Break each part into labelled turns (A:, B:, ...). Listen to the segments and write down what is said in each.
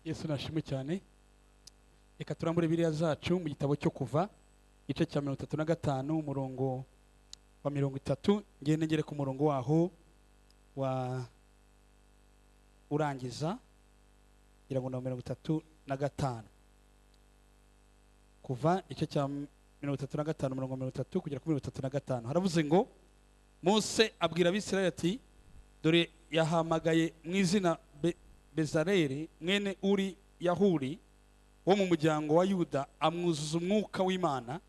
A: Yesu nashimwe cyane. Reka turambure Bibiliya zacu mu gitabo cyo Kuva, igice cya 35, umurongo wa 30, ngende ngere ku murongo waho wa urangiza, ngira ngo ni 35. Kuva igice cya 35, umurongo wa 30 kugera kuri 35, haravuze ngo: Mose abwira Abisirayeli ati: "Dore yahamagaye mu izina Bezaleli mwene Uri Yahuri wo mu muryango wa Yuda, amwuzuza umwuka w'Imana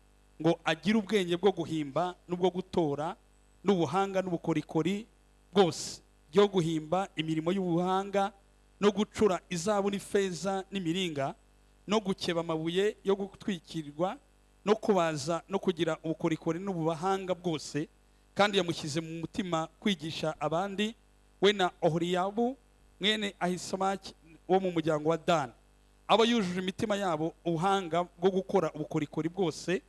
A: ngo agire ubwenge bwo guhimba n'ubwo gutora n'ubuhanga n'ubukorikori bwose byo guhimba imirimo y'ubuhanga, no gucura izahabu n'ifeza n'imiringa, no gukeba amabuye yo gutwikirwa, no kubaza, no kugira ubukorikori n'ubuhanga bwose. Kandi yamushyize mu mutima kwigisha abandi, we na Oholiyabu mwene Ahisamaki wo mu muryango wa Dani, abo yujuje imitima yabo ubuhanga bwo gukora ubukorikori bwose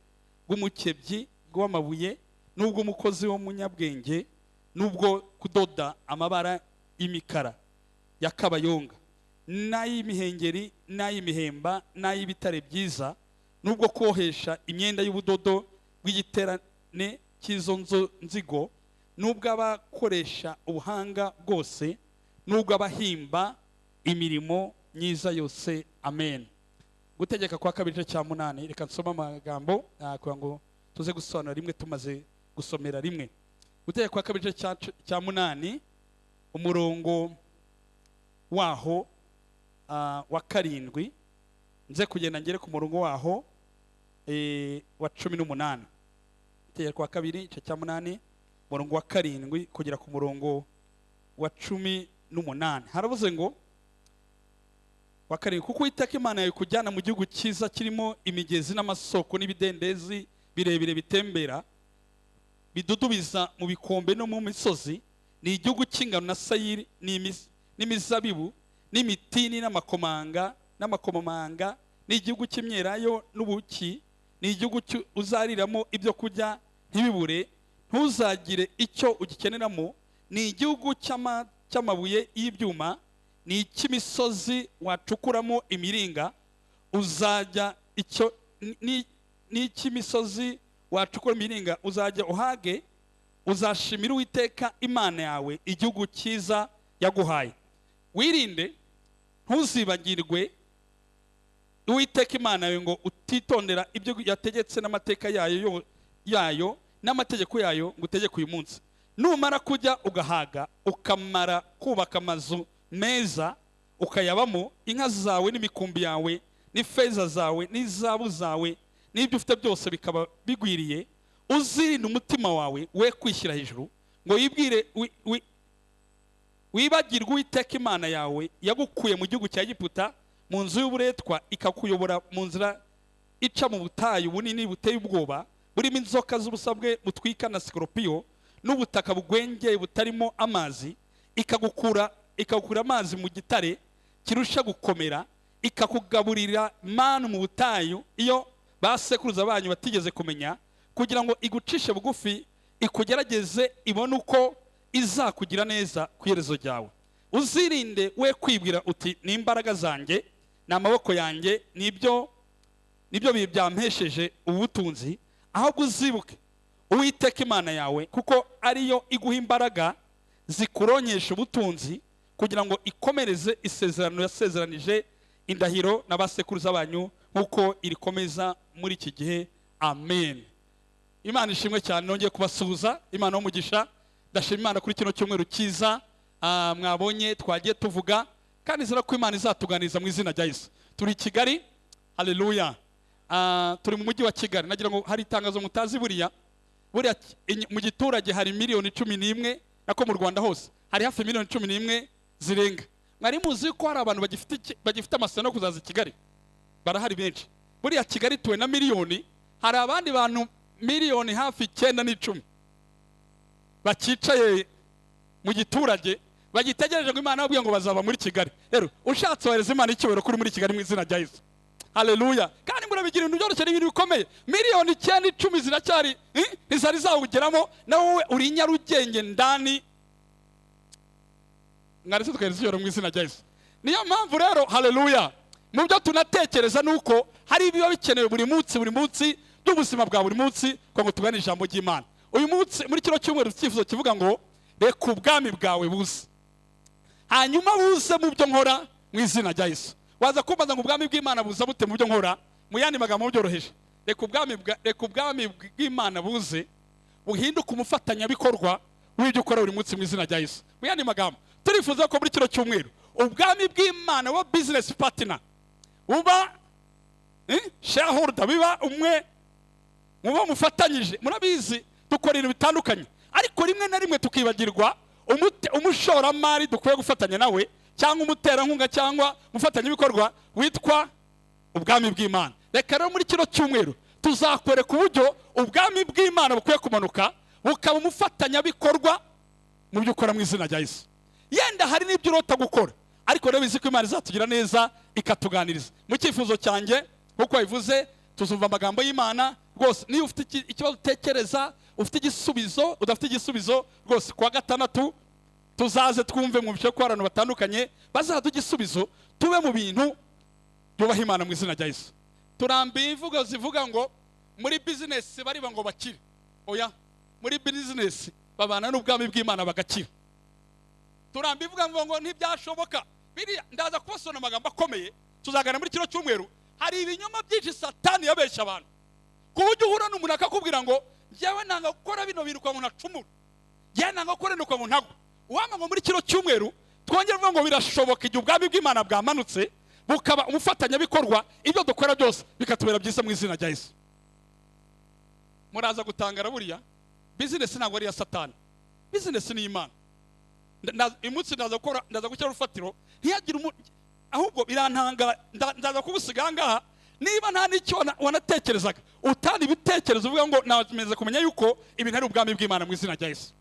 A: bw'umukebyi bw'amabuye n'ubw'umukozi w'umunyabwenge, n'ubwo kudoda amabara y'imikara ya kabayonga n'ay'imihengeri n'ay'imihemba n'ay'ibitare byiza, n'ubwo kohesha imyenda y'ubudodo bw'igiterane cy'izo nzigo, n'ubw'abakoresha ubuhanga bwose, n'ubw'abahimba imirimo myiza yose." Amen. Gutegeka kwa Kabiri, igice cya 8. Reka nsome amagambo kugira ngo tuze gusobanura rimwe tumaze gusomera rimwe. Gutegeka kwa Kabiri, igice cya 8, umurongo waho wa 7, nze kugenda ngere ku murongo waho wa 18. Gutegeka kwa Kabiri, igice cya 8, umurongo wa 7 kugera ku murongo wa 18, haravuze ngo, wa 7: "Kuko Uwiteka Imana yawe kujyana mu gihugu cyiza kirimo imigezi n'amasoko n'ibidendezi birebire bitembera, bidudubiza mu bikombe no mu misozi, ni igihugu cy'ingano na sayiri n'imizabibu n'imitini n'amakomanga n'amakomamanga, ni igihugu cy'imyelayo n'ubuki, ni igihugu uzariramo ibyo kurya ntibibure, ntuzagire icyo ugikeneramo, ni igihugu cy'amabuye y'ibyuma, ni icy'imisozi wacukuramo imiringa, uzajya icyo ni icy'imisozi wacukura imiringa, uzajya uhage, uzashimira Uwiteka Imana yawe igihugu cyiza yaguhaye. Wirinde ntuzibagirwe Uwiteka Imana yawe ngo utitondera ibyo yategetse n'amateka yayo n'amategeko yayo ngo utegeke uyu munsi. Numara kujya ugahaga, ukamara kubaka amazu meza ukayabamo, inka zawe n'imikumbi yawe n'ifeza zawe n'izahabu zawe n'ibyo ufite byose bikaba bigwiriye, uzirinde umutima wawe we kwishyira hejuru ngo wibwire wibagirwe Uwiteka Imana yawe yagukuye mu gihugu cya Egiputa, mu nzu y'uburetwa, ikakuyobora mu nzira ica mu butayu bunini buteye ubwoba, burimo inzoka z'ubusabwe butwika na sikoropiyo, n'ubutaka bugwengeye butarimo amazi, ikagukura amazi mu gitare kirusha gukomera, ikakugaburira manu mu butayu iyo ba sekuruza banyu batigeze kumenya, kugira ngo igucishe bugufi, ikugerageze, ibone uko izakugira neza ku iherezo ryawe. Uzirinde we kwibwira uti: 'Ni imbaraga zanjye, ni amaboko yanjye, nibyo bihe byampesheje ubutunzi.' Ahubwo uzibuke Uwiteka Imana yawe, kuko ariyo iguha imbaraga zikuronyesha ubutunzi, kugira ngo ikomereze isezerano yasezeranije indahiro na ba sekuruza banyu, nk'uko irikomeza muri iki gihe." Amen. Imana ishimwe cyane. Nongeye kubasuhuza, Imana y'umugisha. Ndashima Imana kuri kino cyumweru cyiza mwabonye twagiye tuvuga, kandi nizera ko Imana izatuganiriza mu izina rya Yesu. Turi i Kigali, haleluya. Turi mu mujyi wa Kigali. Nagira ngo hari itangazo mutazi. Buriya mu giturage hari miliyoni 11, nako mu Rwanda hose hari hafi miliyoni 11 zirenga. Mwari muzi ko hari abantu bagifite amasezerano yo kuzaza i Kigali? Barahari benshi. Buriya Kigali ituwe na miliyoni, hari abandi bantu miliyoni hafi 9 n'icumi bakicaye mu giturage, bagitegereje ngo Imana yababwiye ngo bazaba muri Kigali. Rero ushatse wahereza Imana icyubahiro kuri muri Kigali mu izina rya Yesu, haleluya. Kandi murabigira ibintu byoroshye n'ibintu bikomeye. Miliyoni 9, 10 ziracyari ntizari zawugeramo. Na wowe uri i Nyarugenge ndani. Mwaretse tukahereza icyubahiro mu izina rya Yesu. Niyo mpamvu rero, haleluya, mu byo tunatekereza ni uko hari ibiba bikenewe buri munsi, buri munsi by'ubuzima bwa buri munsi, kugira ngo tugane ijambo ry'Imana. Uyu munsi, muri kino cyumweru, icyifuzo kivuga ngo: "Reka ubwami bwawe buze, hanyuma buze mu byo nkora mu izina rya Yesu." Waza kumbaza ngo: "Ubwami bw'Imana buza bute mu byo nkora?" Mu yandi magambo byoroheje, reka ubwami bw'Imana buze buhinduke umufatanyabikorwa w'ibyo ukora buri munsi mu izina rya Yesu. Mu yandi magambo, turifuza ko muri kino cyumweru ubwami bw'Imana buba business partner, buba shareholder, biba umwe muba mufatanyije. Murabizi, dukora ibintu bitandukanye, ariko rimwe na rimwe tukibagirwa umushoramari dukwiye gufatanya nawe, cyangwa umuterankunga, cyangwa umufatanyabikorwa witwa ubwami bw'Imana. Reka rero muri kino cyumweru tuzakwereka uburyo ubwami bw'Imana bukwiye kumanuka bukaba umufatanyabikorwa mu byo ukora mu izina rya Yesu. Yenda hari n'ibyo urota gukora, ariko rero bizi ko Imana izatugira neza ikatuganiriza. Mu cyifuzo cyanjye, nk'uko babivuze, tuzumva amagambo y'Imana rwose. Niba ufite ikibazo utekereza, ufite igisubizo, udafite igisubizo, rwose kuwa gatandatu tuzaze twumve mu bice ko abantu batandukanye bazaduha igisubizo, tube mu bintu byubaha Imana mu izina rya Yesu. Turambiye imvugo zivuga ngo muri bizinesi bariba ngo bakire. Oya, muri bizinesi babana n'ubwami bw'Imana bagakira. Turambiye ivuga ngo ntibyashoboka biriya. Ndaza kubasona amagambo akomeye tuzagana muri kino cyumweru. Hari ibinyoma byinshi Satani yabeshya abantu, ku buryo uhura n'umuntu akakubwira ngo: "Njyewe nanga gukora bino bintu ngo ntacumura, njyewe nanga gukora bino ngo ntagwa." Uwampa ngo muri kino cyumweru twongere kuvuga ngo birashoboka igihe ubwami bw'Imana bwamanutse bukaba umufatanyabikorwa, ibyo dukora byose bikatubera byiza mu izina rya Yesu. Muraza gutangara, buriya bizinesi ntabwo ari iya Satani, bizinesi ni Imana. Uyu munsi ndaza gukora, ndaza gushyira urufatiro, ntiyagire umu ahubwo birantanga. Ndaza kubusiga aha ngaha. Niba nta n'icyo wanatekerezaga, utanga ibitekerezo uvuga ngo nameze kumenya yuko ibintu ari ubwami bw'Imana mu izina rya Yesu.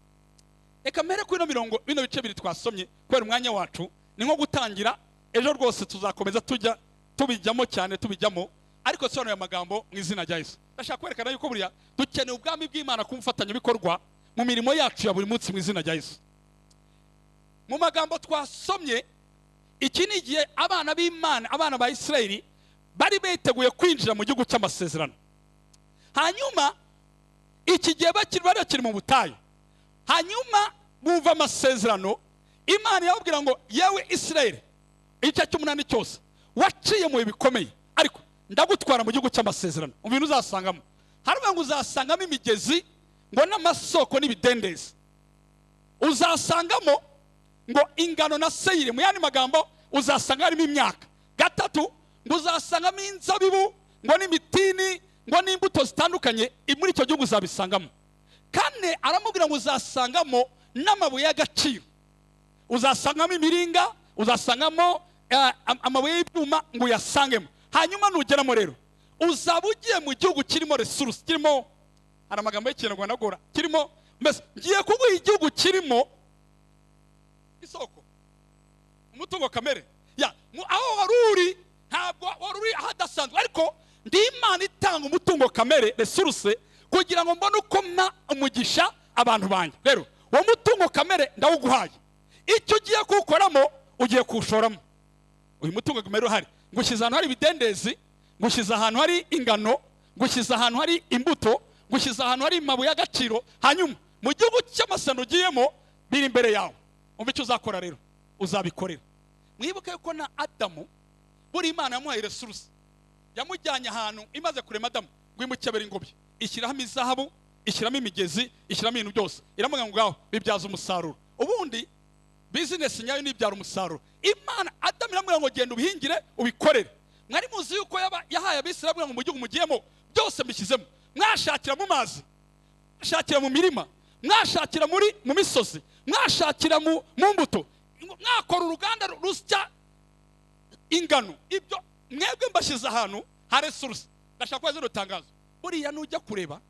A: Reka mpere kuri ino mirongo, bino bice bibiri twasomye. Kubera umwanya wacu, ni nko gutangira. Ejo rwose tuzakomeza tujya tubijyamo cyane, tubijyamo, ariko sobanuye amagambo mu izina rya Yesu. Ndashaka kwerekana yuko buriya dukeneye ubwami bw'Imana kuba umufatanyabikorwa mu mirimo yacu ya buri munsi mu izina rya Yesu. Mu magambo twasomye, iki ni igihe abana b'Imana, abana ba Isirayeli, bari biteguye kwinjira mu gihugu cy'amasezerano. Hanyuma iki gihe bari bakiri mu butayu, hanyuma bumva amasezerano. Imana irababwira ngo: "Yewe Isirayeli, igice cy'umunani cyose waciye mu bihe bikomeye, ariko ndagutwara mu gihugu cy'amasezerano." Mu bintu uzasangamo haravuga ngo uzasangamo imigezi ngo n'amasoko n'ibidendezi, uzasangamo ngo ingano na seyiri. Mu yandi magambo, uzasanga harimo imyaka. Gatatu, ngo uzasangamo inzabibu ngo n'imitini ngo n'imbuto zitandukanye. Muri icyo gihugu uzabisangamo. Kane, aramubwira ngo uzasangamo n'amabuye y'agaciro, uzasangamo imiringa, uzasangamo amabuye y'ibyuma, ngo uyasangemo. Hanyuma nugeramo rero, uzaba ugiye mu gihugu kirimo resource, kirimo, hari amagambo y'Ikinyarwanda agora, kirimo, mbese ngiye kuguha igihugu kirimo isoko, umutungo kamere ya aho wari uri. Ntabwo wari uri ahadasanzwe, ariko ndi Imana itanga umutungo kamere, resource, kugira ngo mbone uko mpa umugisha abantu banjye. Rero uwo mutungo kamere ndawuguhaye, icyo ugiye kuwukoramo, ugiye kuwushoramo. Uyu mutungo kamere uhari, ngushyize ahantu hari ibidendezi, ngushyize ahantu hari ingano, ngushyize ahantu hari imbuto, ngushyize ahantu hari amabuye y'agaciro. Hanyuma mu gihugu cy'amasano ugiyemo, biri imbere yawe. Umva icyo uzakora rero, uzabikorera. Mwibuke yuko na Adamu buri Imana yamuhaye resource, yamujyanye ahantu. Imaze kurema Adamu ngo imukebere ingobyi, ishyiramo izahabu, ishyiramo imigezi, ishyiramo ibintu byose, iramubwira ngo: "Ngaho bibyaza umusaruro." Ubundi bizinesi nyayo nibyara umusaruro. Imana Adamu iramubwira ngo: "Genda ubihingire, ubikorere." Mwari muzi yuko yahaye Abisirayeli ngo: "Mu gihugu mugiyemo byose mbishyizemo, mwashakira mu mazi, mwashakira mu mirima, mwashakira mu misozi, mwashakira mu mbuto, mwakora uruganda rusya ingano, ibyo mwebwe mbashyize ahantu ha resource." Ndashaka kubaza rino tangazo: buriya nujya kureba,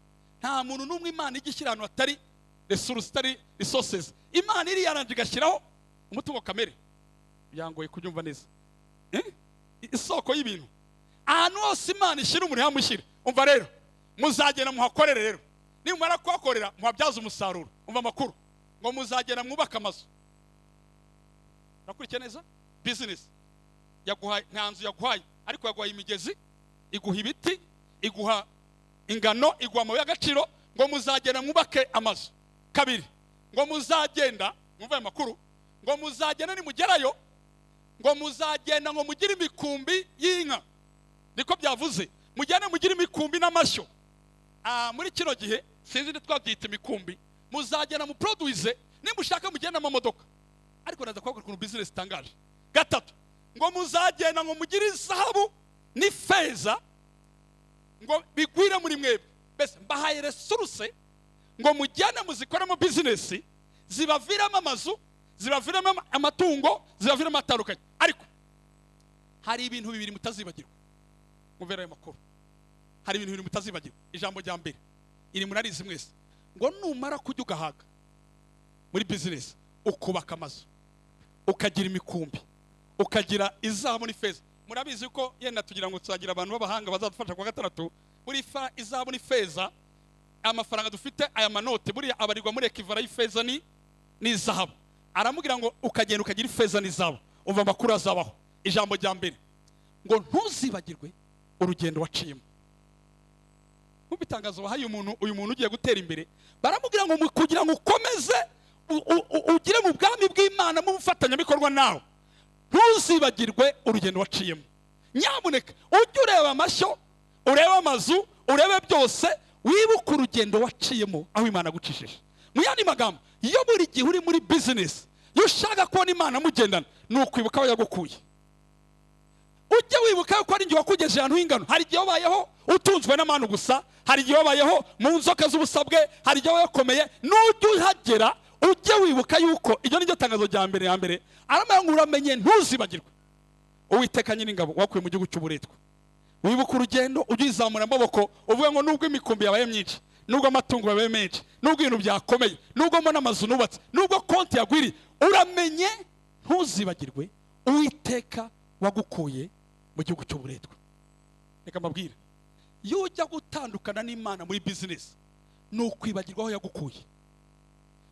A: nta muntu n'umwe Imana ijya ishyira ahantu hatari resource, itari resources. Imana iri yaranje igashyiraho umutungo kamere. Byangoye kubyumva neza. Isoko y'ibintu, ahantu hose Imana ishyira umuntu yamushyira. Umva rero, muzagenda muhakorere. Rero nimumara kuhakorera, muhabyaze umusaruro. Umva amakuru ngo muzagenda mwubake amazu. Nakurikiye neza business. Yaguhaye, nta nzu yaguhaye, ariko yaguhaye imigezi, iguha ibiti, iguha ingano, iguha amabuye y'agaciro, ngo muzagenda mwubake amazu. Kabiri, ngo muzagenda, mwumve aya makuru, ngo muzagenda nimugerayo, ngo muzagenda ngo mugire imikumbi y'inka, niko byavuze, mugende mugire imikumbi n'amashyo. Muri kino gihe sinzi ni twabyita imikumbi. Muzagenda muproduise, nimushaka mugende amamodoka, ariko naza kubabwira ukuntu business itangaje. Gatatu, ngo muzagenda ngo mugire izahabu n'ifeza, ngo bigwire muri mwebwe. Mbese mbahaye resource ngo mujyane muzikoremo business, zibaviramo amazu, zibaviramo amatungo, zibaviramo atandukanye. Ariko hari ibintu bibiri mutazibagirwa. Muvera ayo makuru, hari ibintu bibiri mutazibagirwa. Ijambo rya mbere iri murarizi mwese, ngo numara kujya ugahaga muri business, ukubaka amazu, ukagira imikumbi, ukagira izahabu n'ifeza. Murabizi ko yenda tugira ngo tuzagira abantu b'abahanga bazadufasha kuwa gatandatu. Buri fa izahabu n'ifeza, amafaranga dufite, aya manote buriya abarirwa muri equivalent y'ifeza ni n'izahabu. Aramubwira ngo ukagenda ukagira ifeza n'izahabu, umva amakuru azabaho. Ijambo rya mbere, ngo ntuzibagirwe urugendo waciyemo. Nk'uko itangazo bahaye umuntu, uyu muntu ugiye gutera imbere, baramubwira ngo kugira ngo ukomeze ugire mu bwami bw'Imana mu bufatanyabikorwa nawe, ntuzibagirwe urugendo waciyemo. Nyamuneka ujye ureba amashyo, urebe amazu, urebe byose, wibuke urugendo waciyemo, aho Imana agucishije. Mu yandi magambo, iyo buri gihe uri muri business, iyo ushaka kubona Imana mugendana, ni ukwibuka aho yagukuye. Ujye wibuka ko ari igihe wakugejeje ahantu h'ingano. Hari igihe wabayeho utunzwe n'amanu gusa, hari igihe wabayeho mu nzoka z'ubusabwe, hari igihe wabayeho, nujya uhagera ujye wibuka yuko iryo ni ryo tangazo rya mbere. Ya mbere aramubwira ngo uramenye ntuzibagirwe Uwiteka Nyiringabo wakuye mu gihugu cy'uburetwa. Wibuka urugendo, ujye uyizamura amaboko, uvuga ngo nubwo imikumbi yabaye myinshi, nubwo amatungo yabaye menshi, nubwo ibintu byakomeye, nubwo mbona amazu nubatse, nubwo konti yagwiriye, uramenye ntuzibagirwe Uwiteka wagukuye mu gihugu cy'uburetwa. Reka mbabwire, iyo ujya gutandukana n'Imana muri business, ni ukwibagirwa aho yagukuye.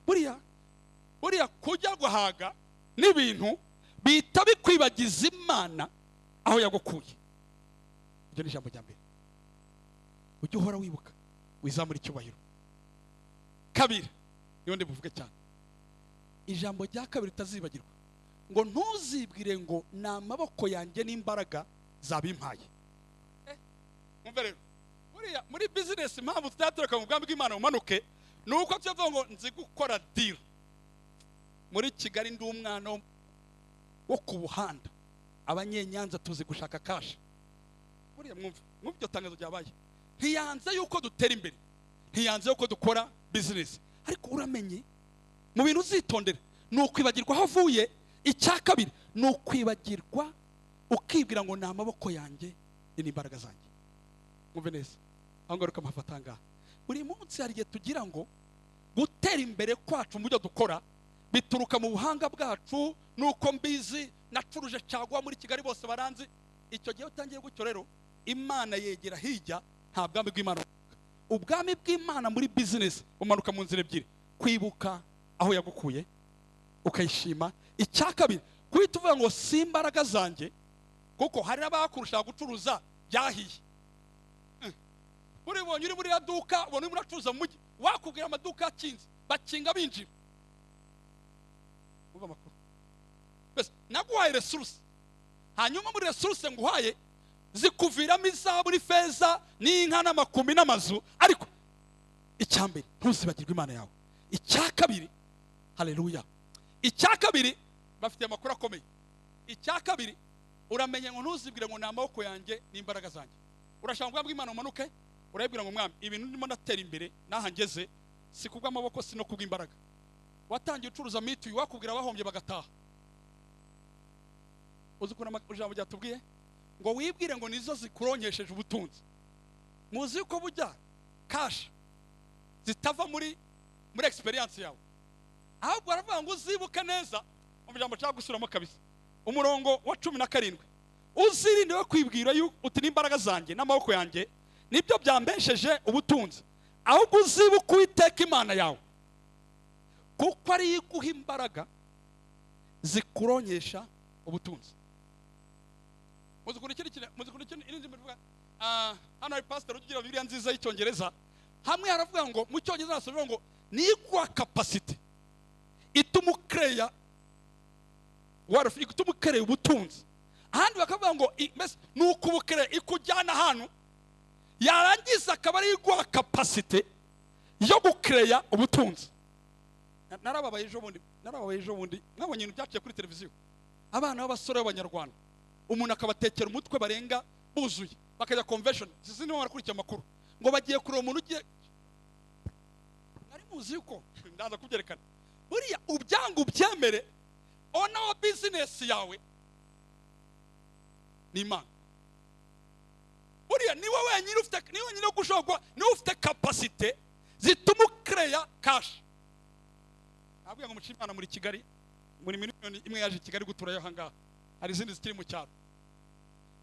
A: Buriya kujya guhaga n'ibintu bihita bikwibagiza Imana aho yagukuye. Iryo ni ijambo rya mbere, ujye uhora wibuka, wizamura icyubahiro. Kabiri, niyo ndi buvuge cyane, ijambo rya kabiri utazibagirwa, ngo ntuzibwire ngo ni amaboko yanjye n'imbaraga zabimpaye. Mwumve rero, buriya muri business impamvu tutatureka mu bwami bw'Imana bumanuke, ni uko tuvuga ngo nzi gukora deal muri Kigali, ndi umwana wo ku buhanda, Abanyenyanza tuzi gushaka cash. Buriya mwumve iryo tangazo ryabaye. Ntiyanze yuko dutera imbere, ntiyanze yuko dukora business, ariko uramenye mu bintu uzitondera ni ukwibagirwa aho uvuye. Icya kabiri ni ukwibagirwa ukibwira ngo ni amaboko yanjye, ni n'imbaraga zanjye. Mwumve neza aho ngaruka mpafata ngaha. Buri munsi hari igihe tugira ngo gutera imbere kwacu mu byo dukora bituruka mu buhanga bwacu, nuko mbizi, nacuruje caguwa muri Kigali, bose baranzi. Icyo gihe utangiye gutyo rero, Imana yegera hirya, nta bwami bw'Imana bumanuka. Ubwami bw'Imana muri business bumanuka mu nzira ebyiri: kwibuka aho yagukuye ukayishima, icya kabiri guhita uvuga ngo si imbaraga zanjye, kuko hari n'abakurusha gucuruza byahiye. Uribonye uri muri iriya duka, ubona urimo uracuruza mu mujyi, wakubwira amaduka yakinze, bakinga binjira. Umva amakuru, mbese naguhaye resource, hanyuma muri resource nguhaye zikuviramo izahabu n'ifeza n'inka n'amakumbi n'amazu, ariko icya mbere ntuzibagirwe Imana yawe. Icya kabiri, haleluya, icya kabiri bafite amakuru akomeye. Icya kabiri, uramenye ngo ntuzibwire ngo ni amaboko yanjye n'imbaraga zanjye. Urashaka ubwami bw'Imana umanuke, urabibwira ngo mwami, ibintu ndimo ndatera imbere n'aha ngeze si kubw'amaboko, si no kubw'imbaraga. Watangiye ucuruza mituyu, wakubwira bahombye bagataha. Uzi ukuntu ijambo ryatubwiye ngo wibwire ngo nizo zikuronkesheje ubutunzi? Muzi yuko bujya cash zitava muri experience yawe, ahubwo baravuga ngo uzibuke neza. Mu ijambo nshaka gusubiramo kabisa, umurongo wa 17, uzirinde we kwibwira yuko uti n'imbaraga zanjye n'amaboko yanjye nibyo byambesheje ubutunzi, ahubwo uzibuke Uwiteka Imana yawe, kuko ariyo iguha imbaraga zikuronkesha ubutunzi. Muzi ukuntu ikindi muzi ukuntu ikindi irindi bivuga? Hano hari pastor ugira Bibiliya nziza y'Icyongereza. Hamwe haravuga ngo, mu Cyongereza haravuga ngo niguha capacity ituma ukereya wealth, ituma ukereya ubutunzi. Ahandi bakavuga ngo mbese ni ukubukereya, ikujyana ahantu, yarangiza akaba ari iguha capacity yo gukereya ubutunzi. Narababaye ejo bundi, narababaye ejo bundi, mwabonye ibintu byaciye kuri televiziyo, abana b'abasore b'Abanyarwanda, umuntu akabatekera umutwe barenga buzuye, bakajya convention. Sinzi niba barakurikiye amakuru, ngo bagiye kureba umuntu ugiye. Mwari muzi yuko ndaza kubyerekana? Buriya ubyanga ubyemere, owner wa business yawe ni Imana. Buriya niwe wenyine ufite, niwe wenyine gushobora, niwe ufite capacity zituma ukereya cash. Nabwiye ngo muce Imana muri Kigali, muri 1 miliyoni yaje i Kigali guturayo ahangaha, hari izindi zikiri mu cyaro.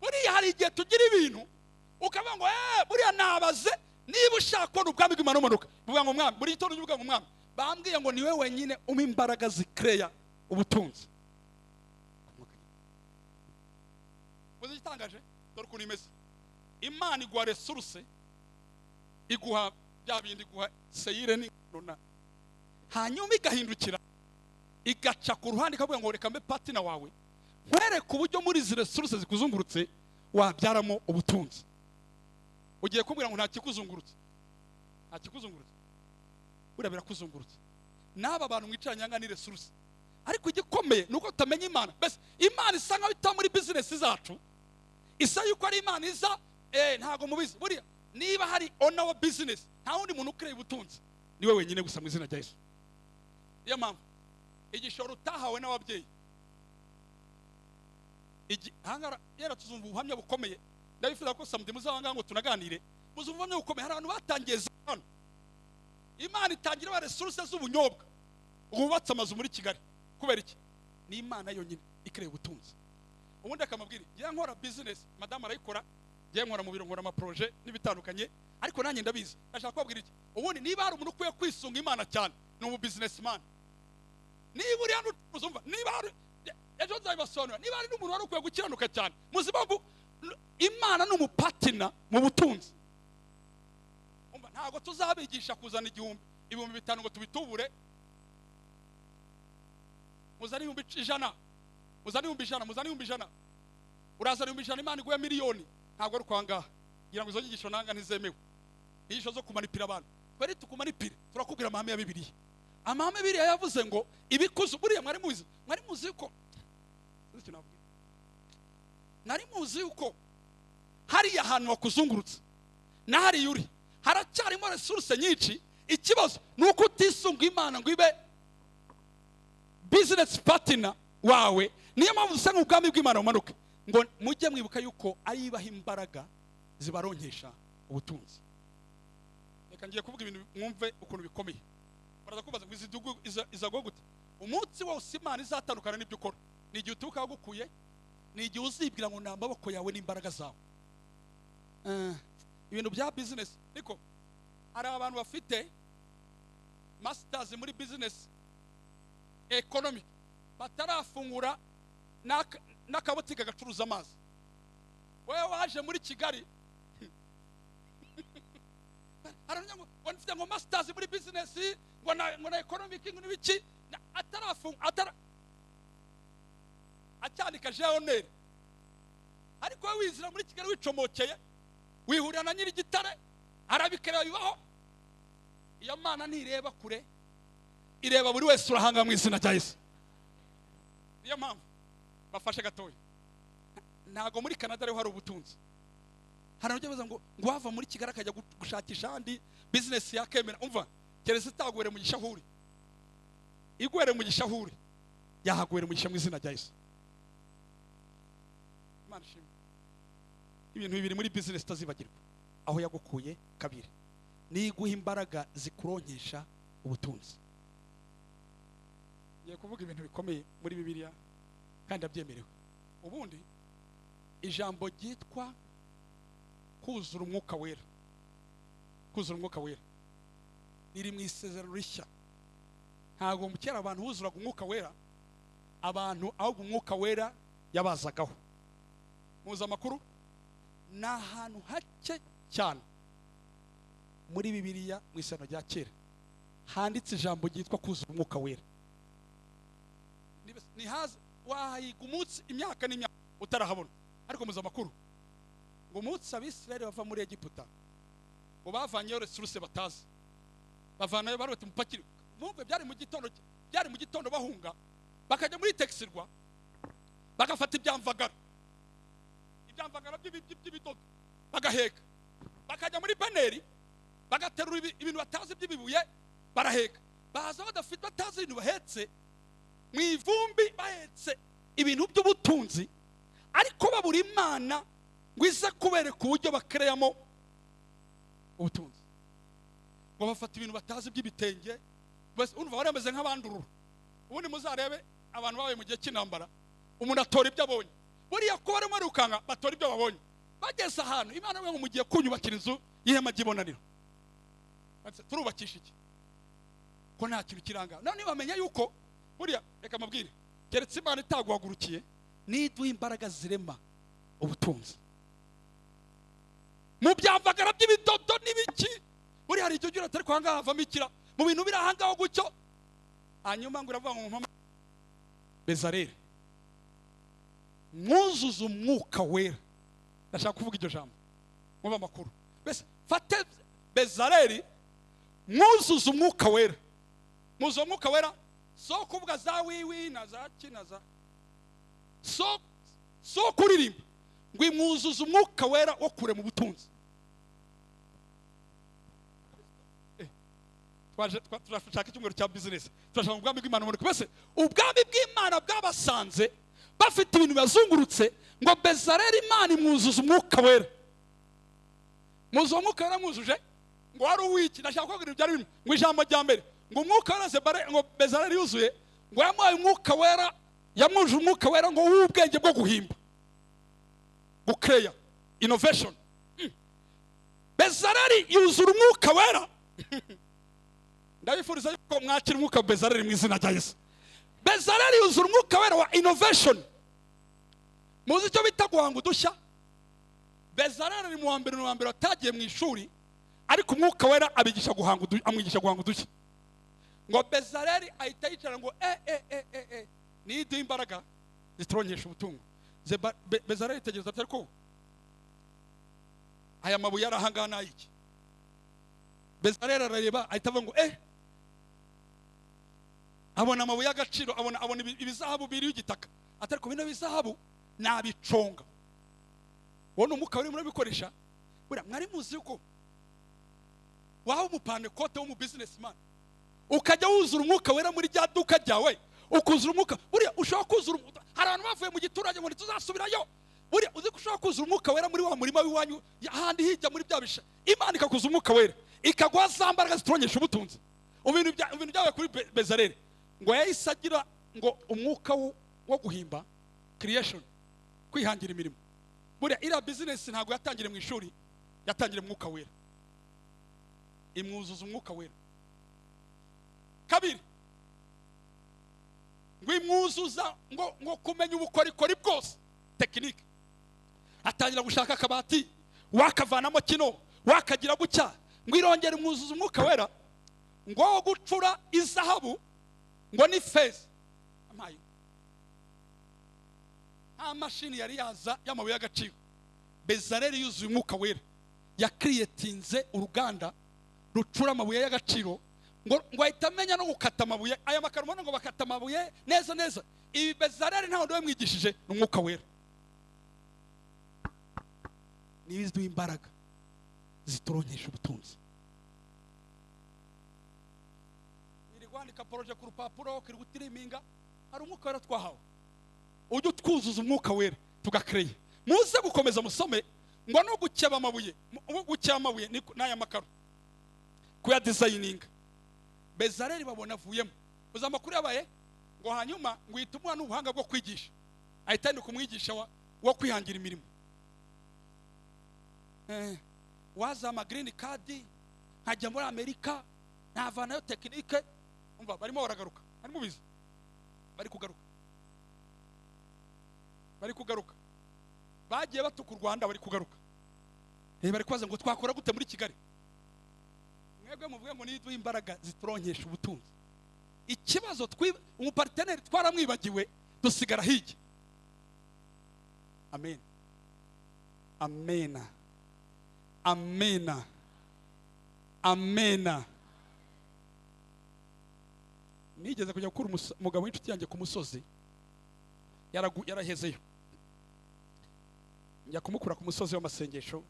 A: Buriya hari igihe tugira ibintu ukavuga ngo buriya nabaze. Niba ushaka kubona ubwami bw'Imana bumanuka, uvuga ngo: "Mwami," buri gitondo uvuga ngo: "Mwami, bambwiye ngo niwe wenyine umpa imbaraga zikereya ubutunzi." Muzi igitangaje? Dore ukuntu imeze: Imana iguha resource, iguha bya bindi, iguha seyire n'ingano na hanyuma igahindukira, igaca ku ruhande, ikavuga ngo: "Reka mbe partner wawe, nkwereke uburyo muri izi resource zikuzungurutse wabyaramo ubutunzi." Ugiye kubwira ngo nta kikuzungurutse, nta kikuzungurutse. Buriya birakuzungurutse. N'aba bantu mwicaranye aha ni resource, ariko igikomeye ni uko tutamenya Imana. Mbese Imana isa nkaho itaba muri business zacu, isa yuko ari Imana iza ntabwo mubizi. Buriya niba hari owner wa business, nta wundi muntu ukreye ubutunzi, niwe wenyine gusa, mu izina rya Yesu. Niyo mpamvu igishoro utahawe n'ababyeyi ahangaha yera tuzumva ubuhamya bukomeye. Ndabifuza ko samedi muzaba ngo tunaganire, muzumva ubuhamya bukomeye. Hari abantu batangiye hano, Imana itangira ba resource z'ubunyobwa, bubatse amazu muri Kigali. Kubera iki? Ni Imana yonyine ikereye ubutunzi. Ubundi akamabwira: "Ngiye nkora business, madamu arayikora, ngiye nkora mu biro, nkora ama projets n'ibitandukanye, ariko nanjye ndabizi." Ndashaka kubabwira iki? Ubundi niba hari umuntu ukwiye kwisunga Imana cyane, ni umu businessman. Niba uri hano ucuruza, umva, niba hari, ejo nzabibasobanurira, niba hari n'umuntu wari ukwiye gukiranuka cyane. Muzi impamvu? Imana ni umu partner mu butunzi. Umva, ntabwo tuzabigisha kuzana 1000, 5000 ngo tubitubure. Muzane 100,000, muzane 100,000, muzane 100,000. Urazana 100,000, Imana iguhe miliyoni. Ntabwo ari ukwangaha ngira ngo izo nyigisho nanga ntizemewe, inyigisho zo kumanipira abantu. Twari tukumanipire, turakubwira amahame ya Bibiliya. Amahame ya Bibiliya yavuze ngo ibikuzo. Buriya mwari muzi, mwari muzi ko, sinzi icyo navuga, mwari muzi yuko hariya hantu bakuzungurutse na hariya uri haracyarimo resource nyinshi? Ikibazo ni uko utisunga Imana ngo ibe business partner wawe. Niyo mpamvu usanga ubwami bw'Imana bumanuka, ngo mujye mwibuka yuko ari ibaha imbaraga zibaronkesha ubutunzi. Reka ngiye kuvuga ibintu mwumve ukuntu bikomeye. Baraza kubaza ngo izaguha gute? Umunsi wose Imana izatandukana n'ibyo ukora ni igihe uturuka wagukuye, ni igihe uzibwira ngo ni amaboko yawe n'imbaraga zawe. Ibintu bya business niko hari abantu bafite masters muri business economic batarafungura n'akabutike gacuruza amazi. Wowe waje muri Kigali, haravuga ngo mfite ngo masters muri business, ngo na economic, ngo n'ibiki, atarafunga, atara acyandika jeoneri, ariko wowe wizira muri Kigali wicomokeye, wihurira na nyir'igitare, arabikareba bibaho. Iyo Mana ntireba kure, ireba buri wese urahanga mu izina rya Yesu. Niyo mpamvu bafashe gatoya. Ntabwo muri Canada ariho hari ubutunzi. Hari abajya baza ngo wava muri Kigali akajya gushakisha ahandi business yakemera. Umva, keretse itaguhere mu gishahuri, iguhere mu gishahuri, yahaguhere umugisha mu izina rya Yesu. Imana ishimwe. Ibintu bibiri muri business utazibagirwa: aho yagukuye, kabiri niguha imbaraga zikuronkesha ubutunzi. Ngiye kuvuga ibintu bikomeye muri Bibiliya kandi ndabyemerewe. Ubundi ijambo ryitwa kuzura Umwuka Wera, kuzura Umwuka Wera riri mu Isezerano Rishya. Ntabwo mu kera abantu buzuraga Umwuka Wera abantu, ahubwo Umwuka Wera yabazagaho. Muzi amakuru, ni ahantu hake cyane muri Bibiliya mu Isano rya Kera handitse ijambo ryitwa kuzura umwuka wera. Nihaza wahiga umunsi, imyaka n'imyaka, utarahabona. Ariko muzi amakuru, ngo umunsi Abisirayeli bava muri Egiputa, ngo bavanyeyo ressources batazi, bavanayo, bari bati mupakire. Mwumve, byari mu gitondo, byari mu gitondo, bahunga bakajya muri Tekisirwa, bagafata ibyamvagara, ibyamvagara by'ibidodo, bagaheka, bakajya muri Beneri, bagaterura ibintu batazi by'ibibuye, baraheka, baza badafite, batazi ibintu bahetse, mu ivumbi, bahetse ibintu by'ubutunzi, ariko babura Imana ngo ize kubereka uburyo bakereyamo ubutunzi. Ngo bafata ibintu batazi by'ibitenge. Bose urumva bari bameze nk'abandurura. Ubundi muzarebe abantu babaye mu gihe cy'intambara, umuntu atora ibyo abonye. Buriya kuba barimo birukanka, batora ibyo babonye. Bageze ahantu, Imana ivuga ngo mugiye kunyubakira inzu y'ihema ry'ibonaniro. Bati, turubakisha iki ko nta kintu kiranga? None bamenya yuko buriya, reka mabwire, keretse Imana itaguhagurukiye niduha imbaraga zirema ubutunzi mu byamvagara by'ibidodo n'ibiki. Buriya hari igihe ugira ati ariko ahangaha havamo ikira mu bintu biri ahangaho gutyo. Hanyuma ngo uravuga ngo mpama Bezareli mwuzuze umwuka wera. Ndashaka kuvuga iryo jambo, mwumva amakuru. Mbese fate Bezareli mwuzuze umwuka wera. Mwuzuze umwuka wera, so kuvuga za wiwi na za ki na za so kuririmba, ngo imwuzuze umwuka wera wo kurema ubutunzi. Twaje turashaka icyumweru cya business, turashaka ubwami bw'Imana buboneke. Mbese ubwami bw'Imana bwabasanze bafite ibintu bazungurutse. Ngo Bezareli Imana imwuzuza umwuka wera. Mwuzuza umwuka wera, mwuzuje ngo wari uwiki? Ndashaka kubabwira ibintu byari bimwe. Ngo ijambo rya mbere, ngo umwuka wera ngo Bezareli yuzuye, ngo yamuhaye umwuka wera, yamwujuje umwuka wera ngo w'ubwenge bwo guhimba, gukeya, innovation. Bezareli yuzura umwuka wera. Ndabifuriza yuko mwakira umwuka wa Bezareli mu izina rya Yesu. Bezareli yuzura umwuka wera wa innovation. Muzi icyo bita guhanga udushya? Bezareli ari mu wa mbere, mu wa mbere watagiye mu ishuri, ariko umwuka wera abigisha guhanga amwigisha guhanga udushya. Ngo Bezareli ahita yicara ngo e e e e e niduha imbaraga zituronkesha ubutungo. Bezareli yitegereza ati ariko aya mabuye ari ahangaha ni ay'iki? Bezareli arareba, ahita avuga ngo abona amabuye y'agaciro, abona ibizahabu biri y'igitaka, ati ariko bino bizahabu nabiconga. Wowe ni umwuka urimo urabikoresha. Buriya mwari muzi yuko waba umupantekote w'umu businessman, ukajya wuzura umwuka wera muri rya duka ryawe, ukuzura umwuka? Buriya ushobora kuzura hari abantu bavuye mu giturage ngo ntituzasubirayo. Buriya uzi ko ushobora kuzura umwuka wera muri wa murima w'iwanyu, ahandi hirya muri bya bisha, Imana ikakuza umwuka wera, ikaguha za mbaraga zituronkesha ubutunzi? Ibintu byabaye kuri Bezareli, ngo yahise agira ngo umwuka wo guhimba, creation, kwihangira imirimo. Buriya iriya business ntabwo yatangiriye mu ishuri, yatangiriye mu mwuka wera, imwuzuza umwuka wera. Kabiri, ngo imwuzuza ngo kumenya ubukorikori bwose, technique. Atangira gushaka akabati, wakavanamo kino, wakagira gutya. Ngo irongera imwuzuza umwuka wera ngo wo gucura izahabu ngo ni feza. Amaye nta mashini yari yaza y'amabuye y'agaciro. Bezareli yuzuye umwuka wera, yakiriyetinze uruganda rucura amabuye y'agaciro. Ngo ahita amenya no gukata amabuye. Aya makaro ubona ngo bakata amabuye neza neza, ibi Bezareli nta wundi wamwigishije, ni umwuka wera. Nibiduha imbaraga zituronkesha ubutunzi. Wirirwa wandika projet ku rupapuro, ukirirwa utiriminga. Hari umwuka wera twahawe, ujye utwuzuza umwuka wera tugakereye. Muze gukomeza musome, ngo no gukeba amabuye, gukeba amabuye n'aya makaro, kuyadesigninga, Bezareli babona avuyemo. Uzi amakuru yabaye, ngo hanyuma ngo uhite umuha n'ubuhanga bwo kwigisha, ahita yandika umwigisha wo kwihangira imirimo. Wazama green card nkajya muri Amerika navanayo technique. Umva, barimo baragaruka, bari mubizi, bari kugaruka, bari kugaruka. Bagiye batuka u Rwanda, bari kugaruka. Bari kubaza ngo twakora gute muri Kigali. Mwebwe muvuge ngo niduhe imbaraga zituronkesha ubutunzi. Ikibazo umuparteneri twaramwibagiwe, dusigara hirya. Amen, amena, amena, amena. Nigeze kujya gukura umugabo w'inshuti yanjye ku musozi, yarahezeyo. Njya kumukura ku musozi w'amasengesho,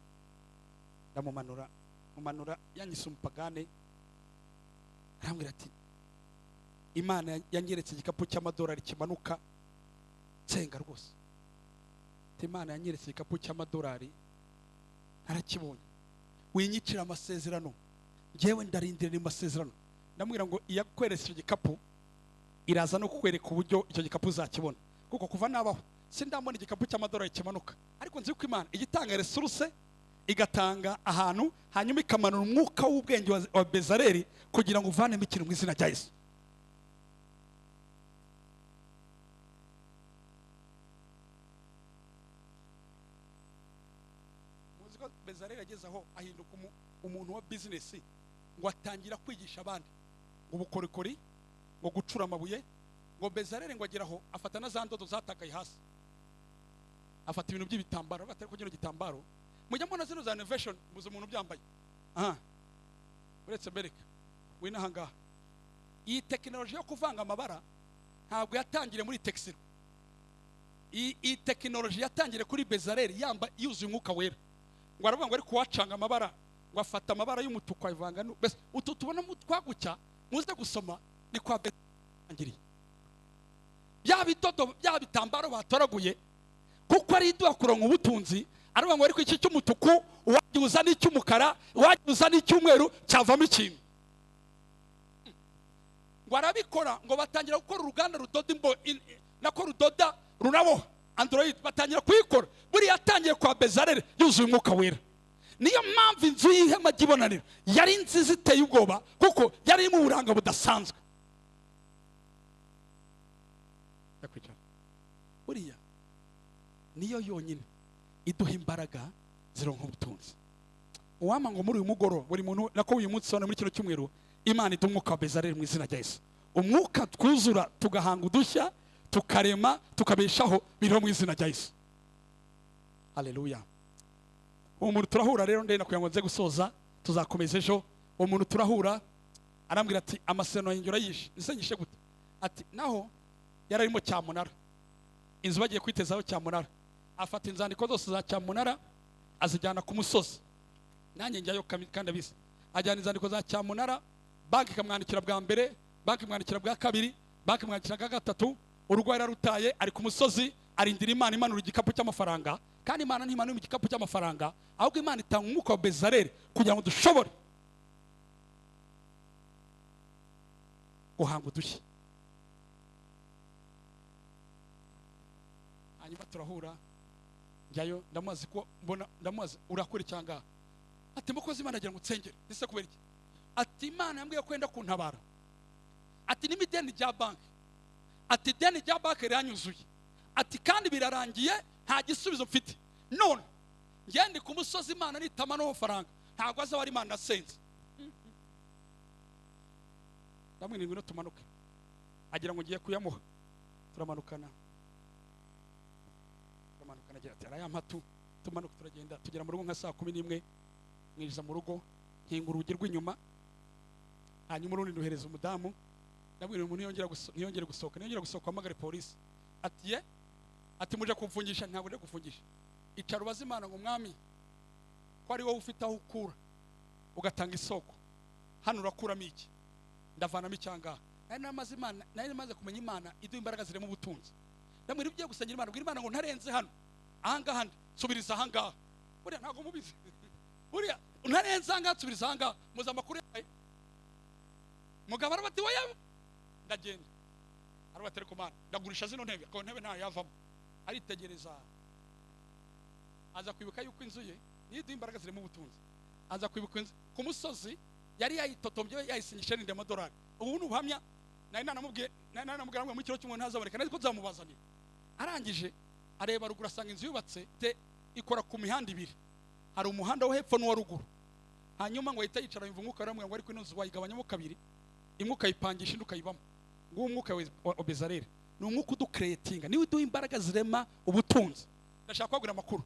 A: ndamumanura, mumanura yanyise umupagane. Arambwira ati Imana yanyeretse igikapu cy'amadolari kimanuka nsenga rwose. Ati Imana yanyeretse igikapu cy'amadolari narakibonye, winyicira amasezerano, njyewe ndarindira ni masezerano. Ndamubwira ngo iyo akweretse icyo gikapu iraza no kukwereka uburyo icyo gikapu uzakibona, kuko kuva nabaho sindambona igikapu cy'amadolari kimanuka, ariko nzi ko Imana igitanga resource, igatanga ahantu, hanyuma ikamanura umwuka w'ubwenge wa Bezaleli kugira ngo uvanemo ikintu mu izina rya Yesu. Muzi ko Bezaleli yageze aho ahinduka umuntu wa business, ngo atangira kwigisha abandi ngo ubukorikori, ngo gucura amabuye. Ngo Bezaleli ngo ageraho afata na za ndodo zatakaye hasi, afata ibintu by'ibitambaro, batari kugira igitambaro. Mujya mbona zino za innovation, muzi umuntu byambaye. Aha uretse mbereka wina ahangaha, iyi tekinoloji yo kuvanga amabara ntabwo yatangiriye muri textile. Iyi tekinoloji yatangiriye kuri Bezaleli yamba yuzuye umwuka wera. Ngo aravuga ngo ari kuwacanga amabara, ngo afata amabara y'umutuku ayivanga mbese utu tubona twagucya muze gusoma ni kwa Bezaleli. Bya bidodo, bya bitambaro batoraguye, kuko ari iduha kuronka ubutunzi. Aravuga ngo ariko iki cy'umutuku uwagiuza n'icy'umukara, uwagiuza n'icy'umweru, cyavamo ikintu. Ngo arabikora, ngo batangira gukora uruganda rudoda imbo nako rudoda ruraboha Android, batangira kuyikora. Buriya yatangiye kwa Bezaleli yuzuye umwuka wera. Niyo mpamvu inzu y'ihema ry'ibonaniro yari nziza iteye ubwoba, kuko yari irimo uburanga budasanzwe. Ndakwicara. Buriya niyo yonyine iduha imbaraga zironka ubutunzi. Uwampa ngo muri uyu mugoroba buri muntu, nako uyu munsi muri kino cyumweru, Imana iduha umwuka wa Bezaleli mu izina rya Yesu. Umwuka twuzura tugahanga udushya, tukarema, tukabeshaho, biriho mu izina rya Yesu. Haleluya. Uwo muntu turahura rero, ndenda kugira ngo nze gusoza, tuzakomeza ejo. Uwo muntu turahura arambwira ati amasezerano yanjye urayishe. Ese nyishe gute? Ati naho yararimo cyamunara, inzu bagiye kwitezaho cyamunara, afata inzandiko zose za cyamunara azijyana ku musozi. Nanjye njyayo kandi abizi. Ajyana inzandiko za cyamunara, banki ikamwandikira bwa mbere, banki imwandikira bwa kabiri, banki imwandikira bwa gatatu. Urugo yararutaye, ari ku musozi arindira Imana imanura igikapu cy'amafaranga. Kandi Imana ntimanura igikapu cy'amafaranga, ahubwo Imana itanga umwuka wa Bezaleli kugira ngo dushobore guhanga udushya. Hanyuma turahura, njyayo ndamubaza ko mbona, ndamubaza urakora icyanga? Ati mukozi Imana agira ngo nsengere. Ese kubera iki? Ati Imana yambwiye ko yenda kuntabara. Ati n'imideni rya banki, ati ideni rya banki riranyuzuye, ati kandi birarangiye nta gisubizo mfite. None ngende ku musozi Imana nitama n'amafaranga, ntabwo azaba ari Imana nasenze. Ndamwinginga ngwino tumanuke, agira ngo ngiye kuyamuha. Turamanukana, turamanukana, agira ati arayampa tu. Tumanuka turagenda, tugera mu rugo nka saa 11, mwinjiza mu rugo, nkinga urugi rw'inyuma, hanyuma urundi nduhereza umudamu. Ndabwira umuntu ntiyongere gusohoka, ntiyongere gusohoka, hamagare polisi. Ati ye, ati muje kumfungisha? Ntabwo nje gufungisha. Icara ubaze Imana ngo mwami, ko ari wowe ufite aho ukura ugatanga isoko, hano urakuramo iki? Ndavanamo icyangaha. Nari namaze Imana, nari namaze kumenya Imana iduha imbaraga zirema ubutunzi. Ndamwira ugiye gusengera Imana, bwira Imana ngo ntarenze hano, ahangaha nsubiriza ahangaha. Buriya ntabwo mubizi, buriya ntarenze ahangaha nsubiriza ahangaha. Muzi amakuru yawe. Mugabo arabati oya, ndagenda. Arabati ariko Mana, ndagurisha zino ntebe, ko ntebe nta yavamo. Aritegereza, aza kwibuka yuko inzu ye niyo iduha imbaraga zirema ubutunzi. Aza kwibuka inzu ku musozi yari yayitotombye, yayisinyishe n'indi amadolari. Ubu ni ubuhamya. Nari nanamubwiye, nari nanamubwira ngo mu kiro cy'umuntu ntazaboneka, nari ko nzamubazanira. Arangije areba ruguru asanga inzu yubatse te Ikora ku mihanda ibiri, hari umuhanda wo hepfo n'uwa ruguru. Hanyuma ngo ahita yicara yumva umwuka aramubwira ngo ariko ino nzu wayigabanyamo kabiri, imwe ukayipangisha indi ukayibamo. Nguwo umwuka wa Bezaleli ni umwuka uducreatinga, niwe uduha imbaraga zirema ubutunzi. Ndashaka kubabwira amakuru.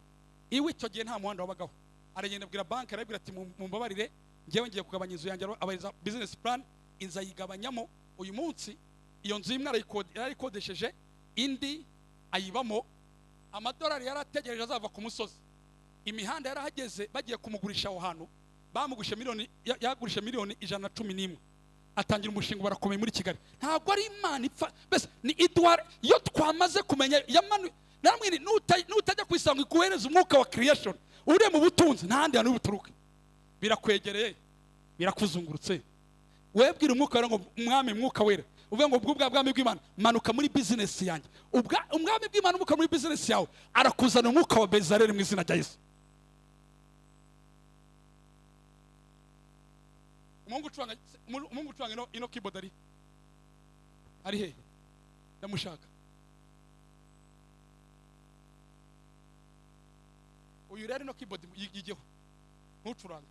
A: Iwe icyo gihe nta muhanda wabagaho, aragenda abwira banki, arabwira ati mumbabarire, njyewe ngiye kugabanya inzu yanjye. Abahereza business plan, inzu ayigabanyamo. Uyu munsi iyo nzu imwe yarayikodesheje, indi ayibamo. Amadolari yari ategereje azava ku musozi, imihanda yarahageze, bagiye kumugurisha aho hantu bamugurisha miliyoni, yagurisha miliyoni 111, atangira umushinga, barakomeye muri Kigali. Ntabwo ari Imana ipfa mbese, ni idwara. Iyo twamaze kumenya yamanuye namwe, nutajya kwisanga iguhereza umwuka wa creation uriye mu butunzi, nta handi hantu buturuke. Birakwegereye, birakuzungurutse. Webwira umwuka wera ngo umwami, mwuka wera, uvuge ngo ubwo bwami bw'Imana manuka muri business yanjye. Umwami bw'Imana umuka muri business yawe, arakuzana umwuka wa Bezaleli mu izina rya Yesu. Umuhungu ucuranga ino keyboard ari he? Ndamushaka uyu rero. Ino keyboard yigeho, ntucurange.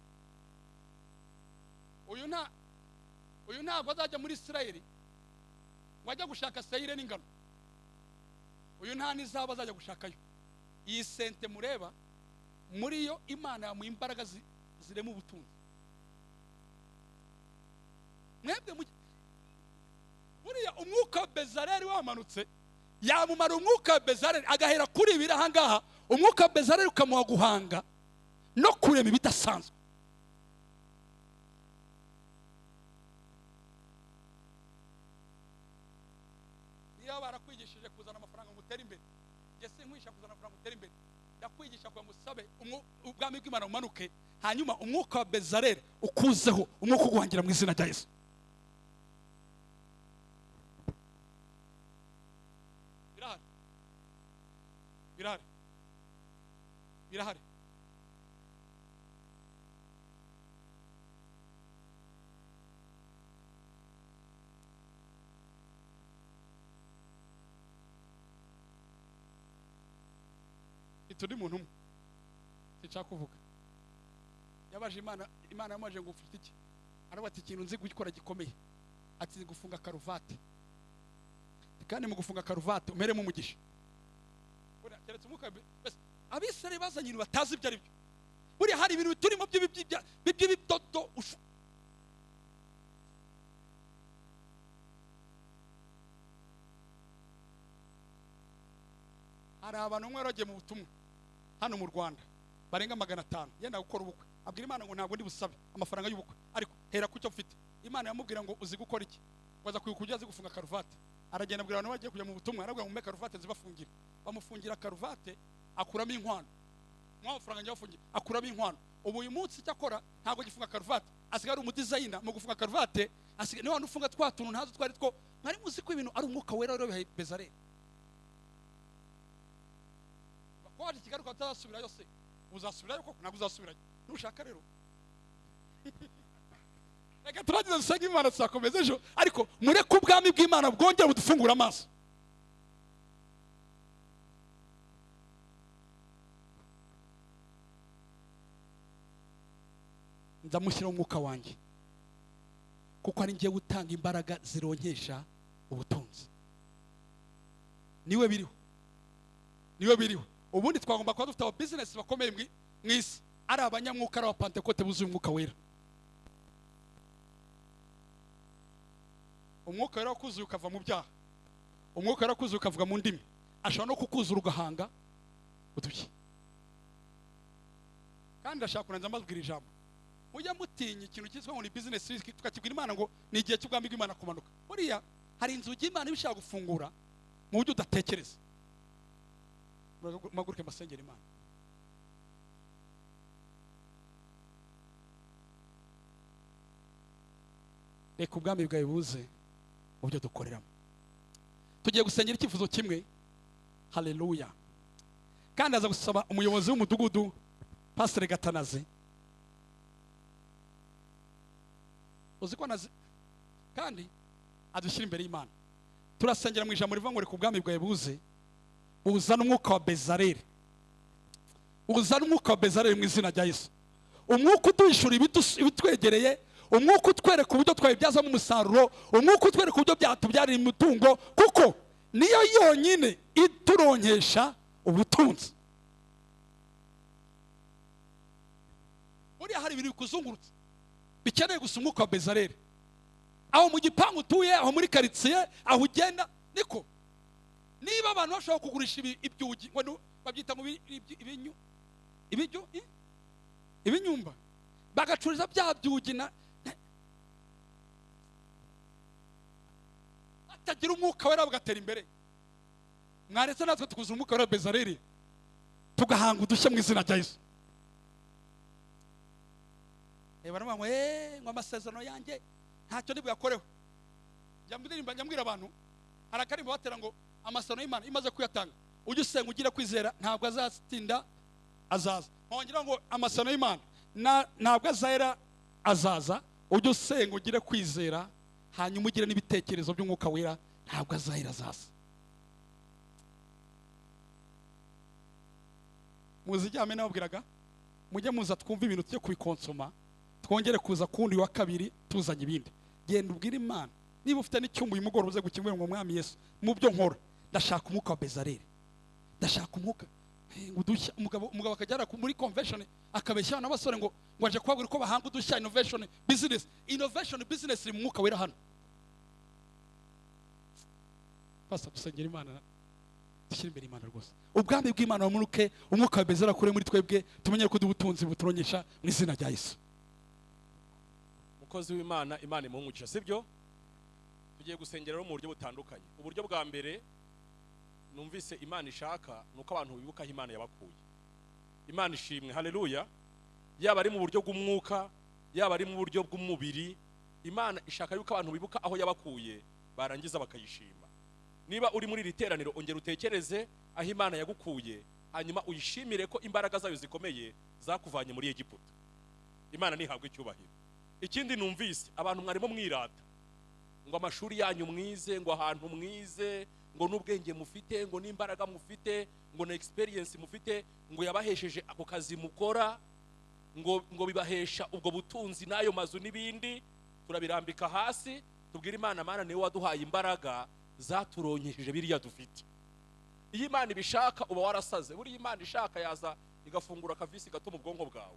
A: Uyu ntabwo azajya muri Isirayeli ngo ajye gushaka seyire n'ingano. Uyu nta n'izaba azajya gushakayo. Iyi sente mureba muri yo, Imana yamuha imbaraga zirema ubutunzi. Mwebwe buriya umwuka wa Bezaleli wamanutse, yamumara umwuka wa Bezaleli agahera kuri ibiri ahangaha. Umwuka wa Bezaleli ukamuha guhanga no kurema ibidasanzwe. Niba barakwigishije kuzana amafaranga ngo utere imbere, njye sinkwigisha kuzana amafaranga ngo utere imbere. Ndakwigisha kugira ngo usabe ubwami bw'Imana bumanuke, hanyuma umwuka wa Bezaleli ukuzeho, umwuka uguhangira mu izina rya Yesu. Birahari, birahari, birahari. Undi muntu umwe sinshaka kuvuga yabaje Imana, Imana yamaje ngo ufite iki? Aravuga ati ikintu nzi gukora gikomeye, ati nzi gufunga karuvati, kandi mu gufunga karuvati umeremo umugisha. Buriya keretse umwuka mbese Abisirayeli bazanye ibintu batazi ibyo ari byo. Buriya hari ibintu turimo by'ibidodo hari abantu umwe yari mu butumwa hano mu Rwanda barenga 500, yenda gukora ubukwe, abwira Imana ngo ntabwo ndi busabe amafaranga y'ubukwe, ariko hera ku cyo mfite. Imana yamubwira ngo uzi gukora iki? Ngo aza kwibuka uburyo azi gufunga karuvati. Aragenda abwira abantu bagiye kujya mu butumwa, arabwira ngo mumpe karuvati nzibafungira. Bamufungira karuvati, akuramo inkwano. Mwa amafaranga njya bafungira, akuramo inkwano. Ubu uyu munsi icyo akora ntabwo agifunga karuvati, asigaye ari umudesigner mu gufunga karuvati. Asigaye niba ufunga twa tuntu ntazo twari two. Mwari muzi ko ibintu ari umwuka wera rero bihaye Bezaleli. Ko waje Kigali ukaba utazasubirayo se, uzasubirayo koko? Ntabwo uzasubirayo nushaka rero. Reka turangize dusenge Imana, tuzakomeza ejo, ariko mureke ubwami bw'Imana bwongere budufungure amaso. Ndamushyiraho umwuka wanjye, kuko ari njyewe utanga imbaraga zironkesha ubutunzi. Niwe biriho, niwe biriho. Ubundi twagomba kuba dufite aba business bakomeye mu isi, ari abanyamwuka, ari abapantekote buzuye umwuka wera. Umwuka wera wakuzuye ukava mu byaha, umwuka wera wakuzuye ukavuga mu ndimi, ashobora no kukuzura ugahanga udushya. Kandi ndashaka kurangiza mbabwira ijambo. Mujya mutinya ikintu cyitwa ngo ni business risk, tukakibwira Imana ngo ni igihe cy'ubwami bw'Imana kumanuka. Buriya hari inzugi Imana iba ishaka gufungura mu buryo udatekereza. Muhaguruke mbasengere Imana. Reka ubwami bwawe buze mu byo dukoreramo. Tugiye gusengera icyifuzo kimwe. Haleluya. Kandi aza gusaba umuyobozi w'umudugudu Pastor Gatanazi, uzi ko nazi, kandi adushyira imbere y'Imana. Turasengera mu ijambo rivuga ngo reka ubwami bwawe buze, buzana umwuka wa Bezaleli. Uzane umwuka wa Bezaleli mu izina rya Yesu, umwuka uduhishura ibitwegereye, umwuka utwereka uburyo twabibyazamo umusaruro, umwuka utwereka uburyo byatubyarira imitungo, kuko niyo yonyine ituronkesha ubutunzi. Buriya hari ibintu bikuzungurutse bikeneye gusa umwuka wa Bezaleli. Aho mu gipangu utuye, aho muri karitsiye, aho ugenda, niko niba abantu bashobora kugurisha ibyugi, ngo babyita ngo ibijyu, ibinyumba, bagacururiza bya byugi na batagira umwuka wera bagatera imbere. Mwaretse natwe tukuzura umwuka wera Bezaleli, tugahanga udushya mu izina rya Yesu. Baravuga ngo, ngo amasezerano yanjye ntacyo ntibuyakoreho. Njya ndirimba, njya mbwira abantu, hari akarimbo batera ngo amasezerano y'Imana imaze kuyatanga, ujye usenga ugire kwizera, ntabwo azatinda azaza. Nkongera ngo amasezerano y'Imana ntabwo azahera azaza, ujye usenga ugire kwizera, hanyuma ugire n'ibitekerezo by'umwuka wera, ntabwo azahera azaza. Muzi ijyame nababwiraga, mujye muza twumve ibintu tujye kubikonsoma, twongere kuza kundi wa kabiri tuzanye ibindi. Genda ubwire Imana, niba ufite n'icyumba uyu mugoroba uze gukingura ngo Mwami Yesu, mu byo nkora ndashaka umwuka wa Bezaleli, ndashaka umwuka udushya. Umugabo akajya muri convention akabeshya abana b'abasore ngo aje kubabwira uko bahanga udushya, innovation business. Innovation business iri mu mwuka wera hano. Pastor, dusengera Imana, dushyire imbere Imana rwose, ubwami bw'Imana bumuruke, umwuka wa Bezaleli akure muri twebwe, tumenye ko ubutunzi buturonyesha mu izina rya Yesu.
B: Umukozi w'Imana, Imana imuhe umugisha, sibyo? Tugiye gusengera rero mu buryo butandukanye. Uburyo bwa mbere numvise Imana ishaka ni uko abantu bibuka aho Imana yabakuye. Imana ishimwe, haleluya. Yaba ari mu buryo bw'umwuka, yaba ari mu buryo bw'umubiri, Imana ishaka yuko abantu bibuka aho yabakuye, barangiza bakayishima. Niba uri muri iri teraniro, ongera utekereze aho Imana yagukuye, hanyuma uyishimire ko imbaraga zayo zikomeye zakuvanye muri Egiputa. Imana ntihabwe icyubahiro. Ikindi numvise abantu mwarimo mwirata ngo amashuri yanyu mwize, ngo ahantu mwize, ngo n'ubwenge mufite, ngo n'imbaraga mufite, ngo na experience mufite, ngo yabahesheje ako kazi mukora, ngo bibahesha ubwo butunzi n'ayo mazu n'ibindi. Turabirambika hasi tubwire Imana, Mana niwe waduhaye imbaraga zaturonkesheje biriya dufite. Iyo Imana ibishaka uba warasaze. Buriya Imana ishaka yaza igafungura akavisi gato mu bwonko bwawe,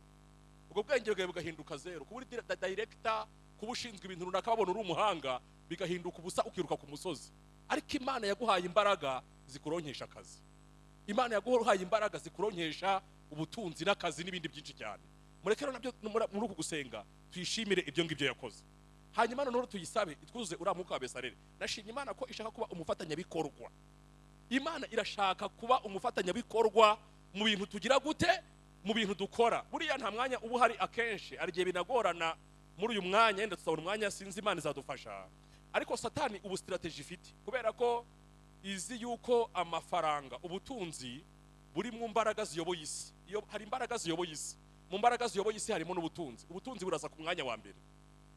B: ubwo bwenge bwawe bugahinduka zero. Kuba uri director, kuba ushinzwe ibintu runaka babona uri umuhanga, bigahinduka ubusa ukiruka ku musozi. Ariko Imana yaguhaye imbaraga zikuronkesha akazi, Imana yaguhaye imbaraga zikuronkesha ubutunzi n'akazi n'ibindi byinshi cyane. Mureke rero nabyo muri uku gusenga tuyishimire ibyo ngibyo yakoze, hanyuma noneho tuyisabe itwuzuze uriya mwuka wa Bezaleli. Nashimye Imana ko ishaka kuba umufatanyabikorwa. Imana irashaka kuba umufatanyabikorwa mu bintu tugira gute, mu bintu dukora. Buriya nta mwanya uba uhari akenshi, hari igihe binagorana muri uyu mwanya, yenda tuzabona umwanya, sinzi Imana izadufasha. Ariko Satani ubu strategy ifite, kubera ko izi yuko amafaranga, ubutunzi buri mu mbaraga ziyoboye isi. Iyo hari imbaraga ziyoboye isi, mu mbaraga ziyoboye isi harimo n'ubutunzi. Ubutunzi buraza ku mwanya wa mbere,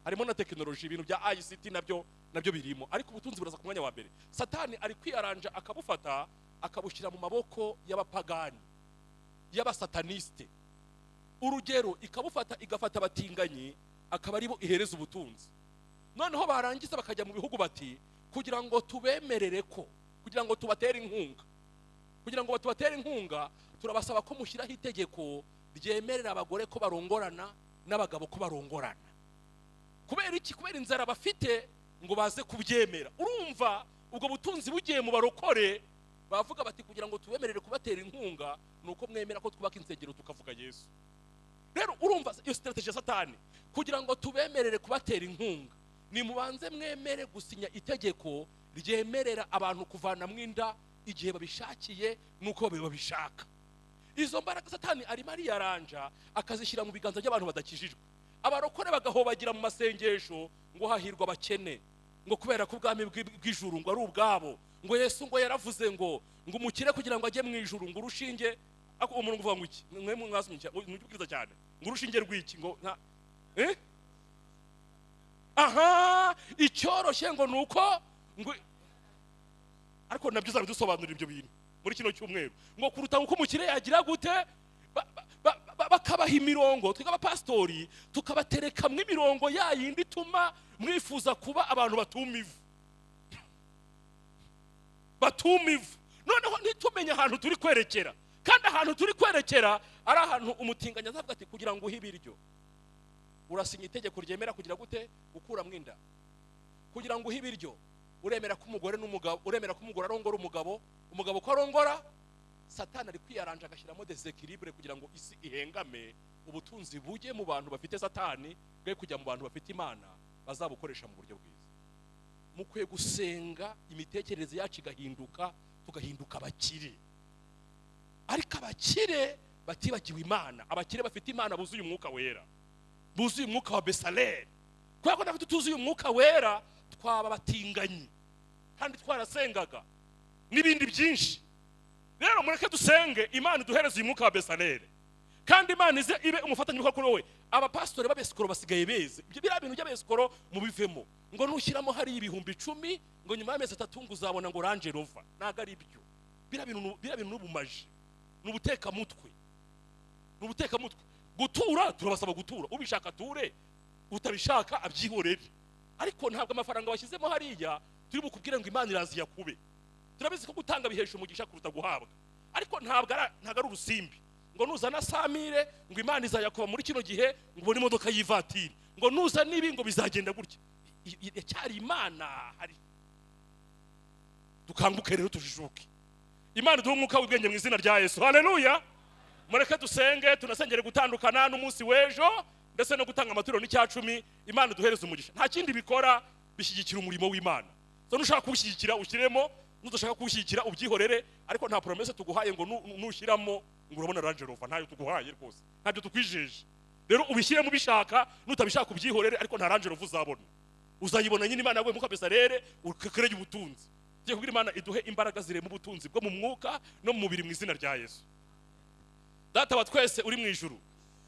B: harimo na tekinoloji, ibintu bya ICT nabyo birimo, ariko ubutunzi buraza ku mwanya wa mbere. Satani ari kwiyaranja akabufata akabushyira mu maboko y'abapagani, y'abasataniste. Urugero, ikabufata igafata abatinganyi akaba aribo ihereza ubutunzi. Noneho barangiza bakajya mu bihugu bati kugira ngo tubemerere ko, kugira ngo tubatere inkunga, kugira ngo tubatere inkunga turabasaba ko mushyiraho itegeko ryemerera abagore ko barongorana n'abagabo ko barongorana. Kubera iki? Kubera inzara bafite ngo baze kubyemera. Urumva ubwo butunzi bugiye mu barokore, bavuga bati kugira ngo tubemerere kubatera inkunga nuko mwemera ko twubaka insengero tukavuga Yesu. Rero urumva iyo strategy ya Satani, kugira ngo tubemerere kubatera inkunga ni mubanze mwemere gusinya itegeko ryemerera abantu kuvana mwinda igihe babishakiye nuko babishaka. Izo mbaraga Satani arimo ariyaranja akazishyira mu biganza by'abantu badakijijwe. Abarokore bagahobagira mu masengesho ngo hahirwa abakene, ngo kubera ko ubwami bw'ijuru ngo ari ubwabo, ngo Yesu ngo yaravuze ngo umukire kugira ngo ajye mu ijuru ngo urushinge. Ako umuntu uvuga ngo iki? Mwe mwasomye mujye cyane ngo urushinge rw'iki ngo nta aha icyoroshye ngo nuko ngo, ariko nabyo uzabidusobanurira ibyo bintu muri kino cyumweru, ngo kuruta uko umukire yagira gute Bakabaha imirongo, twebwe abapasitori tukabaterekamwo imirongo ya yindi ituma mwifuza kuba abantu batuma ivu, batuma ivu. Noneho ntitumenye ahantu turi kwerekera, kandi ahantu turi kwerekera ari ahantu umutinganyi azavuga ati: "Kugira ngo uhe ibiryo urasinya itegeko ryemera kugira gute? Gukuramo inda. Kugira ngo uhe ibiryo uremera ko umugore n'umugabo, uremera ko umugore arongora umugabo, umugabo ko arongora." Satani ari kwiyaranja agashyiramo déséquilibre kugira ngo isi ihengame, ubutunzi bujye mu bantu bafite Satani, bwe kujya mu bantu bafite Imana bazabukoresha mu buryo bwiza. Mukwiye gusenga, imitekerereze yacu igahinduka, tugahinduka abakire, ariko abakire batibagiwe Imana, abakire bafite Imana, buzuye Umwuka Wera, buzuye umwuka wa Besaleli. Kubera ko natwe tuzuye Umwuka Wera, twaba abatinganyi kandi twarasengaga n'ibindi byinshi. Rero mureke dusenge, Imana iduhereze uyu mwuka wa Besaleli, kandi Imana ize ibe umufatanyabikorwa kuri wowe. Abapasitori b'abesikoro basigaye beze ibyo biriya bintu by'abesikoro, mubivemo. Ngo nushyiramo hariya 10,000, ngo nyuma y'amezi 3 ngo uzabona ngo Range Rover. Ntabwo ari byo. Biriya bintu n'ubumaji, ni ubutekamutwe, ni ubutekamutwe. Gutura, turabasaba gutura, ubishaka ature, utabishaka abyihorere. Ariko ntabwo amafaranga washyizemo hariya turi bukubwire ngo Imana iraza iyakube. Turabizi ko gutanga bihesha umugisha kuruta guhabwa, ariko ntabwo ari urusimbi ngo nuzana 100 000 ngo Imana izayakuba muri kino gihe, ngo ubone imodoka y'ivatiri, ngo nuzana ibi ngo bizagenda gutya. Iracyari Imana. Hari dukanguke rero, tujijuke. Imana iduhe umwuka w'ubwenge mu izina rya Yesu. Haleluya! Mureke dusenge, tunasengere gutandukana n'umunsi w'ejo, ndetse no gutanga amaturo n'icyacumi. Imana iduhereze umugisha. Nta kindi bikora, bishyigikira umurimo w'Imana. So nushaka kuwushyigikira ushyiremo, nudashaka kuwushyigikira ubyihorere. Ariko nta promesse tuguhaye ngo nushyiramo ngo urabona Range Rover. Ntayo tuguhaye rwose, ntabyo tukwijeje. Rero ubishyiremo ubishaka, nutabishaka ubyihorere, ariko nta Range Rover uzabona. Uzayibona nyine Imana yaguye muka Besaleli, ukakereye ubutunzi. Tugiye kubwira Imana iduhe imbaraga zirema ubutunzi bwo mu mwuka no mu mubiri mu izina rya Yesu. Data wa twese uri mu ijuru,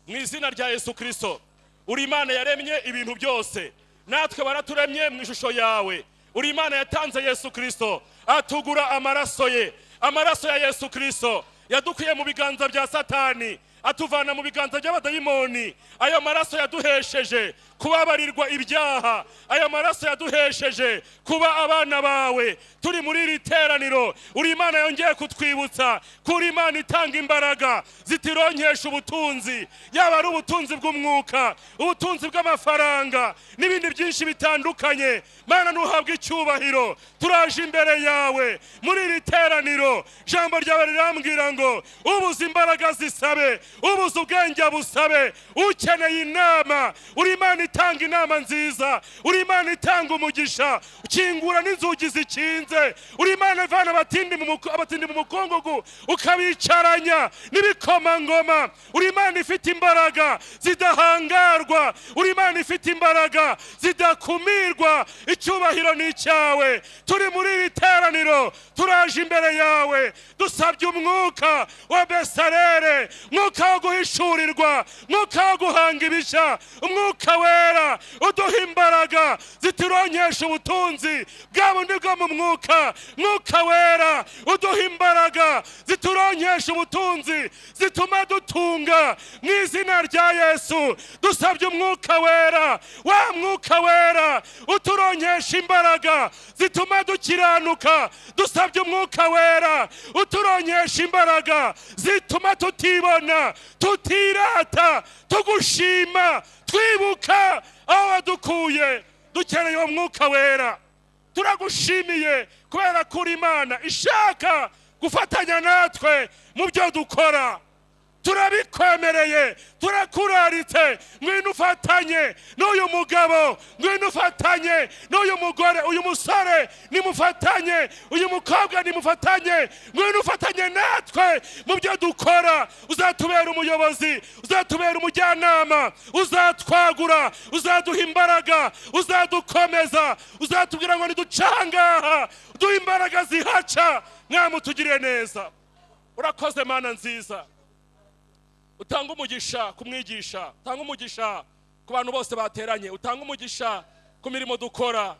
B: mu izina rya Yesu Kirisito, uri Imana yaremye ibintu byose, natwe baraturemye mu ishusho yawe. Uri Imana yatanze Yesu Kirisito, atugura amaraso ye. Amaraso ya Yesu Kirisito yadukuye mu biganza bya Satani, atuvana mu biganza by'abadayimoni. Ayo maraso yaduhesheje kubabarirwa ibyaha, ayo maraso yaduhesheje kuba abana bawe. Turi muri iri teraniro, uri Imana yongeye kutwibutsa ko uri Imana itanga imbaraga zitironkesha ubutunzi, yaba ari ubutunzi bw'umwuka, ubutunzi bw'amafaranga n'ibindi byinshi bitandukanye. Mana, ntuhabwe icyubahiro. Turaje imbere yawe muri iri teraniro. Ijambo ryawe rirambwira ngo ubuze imbaraga zisabe, ubuze ubwenge busabe, ukeneye inama. Uri Imana itanga inama nziza, uri Imana itanga umugisha, ukingura n'inzugi zikinze. Uri Imana ivana abatindi mu mukungugu, ukabicaranya n'ibikomangoma. Uri Imana ifite imbaraga zidahangarwa, uri Imana ifite imbaraga zidakumirwa. Icyubahiro ni icyawe. Turi muri iri teraniro, turaje imbere yawe, dusabye umwuka wa Besaleli, mwuka wo guhishurirwa, mwuka wo guhanga ibishya. Umwuka Wera uduha imbaraga zituronkesha ubutunzi bwa bundi bwo mu mwuka. Mwuka Wera uduha imbaraga zituronkesha ubutunzi, zituma dutunga mu izina rya Yesu. Dusabye Umwuka Wera, wa Mwuka Wera uturonkesha imbaraga zituma dukiranuka. Dusabye Umwuka Wera uturonkesha imbaraga zituma tutibona, tutirata, tugushima, twibuka aho wadukuye. Dukeneye uwo Mwuka Wera. Turagushimiye kubera ko uri Imana ishaka gufatanya natwe mu byo dukora. Turabikwemereye, turakuraritse. Ngwino ufatanye n'uyu mugabo, ngwino ufatanye n'uyu mugore, uyu musore nimufatanye, uyu mukobwa nimufatanye. Ngwino ufatanye natwe mu byo dukora. Uzatubera umuyobozi, uzatubera umujyanama, uzatwagura, uzaduha imbaraga, uzadukomeza, uzatubwira ngo niducangaha, duhe imbaraga zihaca. Mwamutugiriye neza. Urakoze, Mana nziza. Utanga umugisha ku mwigisha, utanga umugisha ku bantu bose bateranye, utanga umugisha ku mirimo dukora,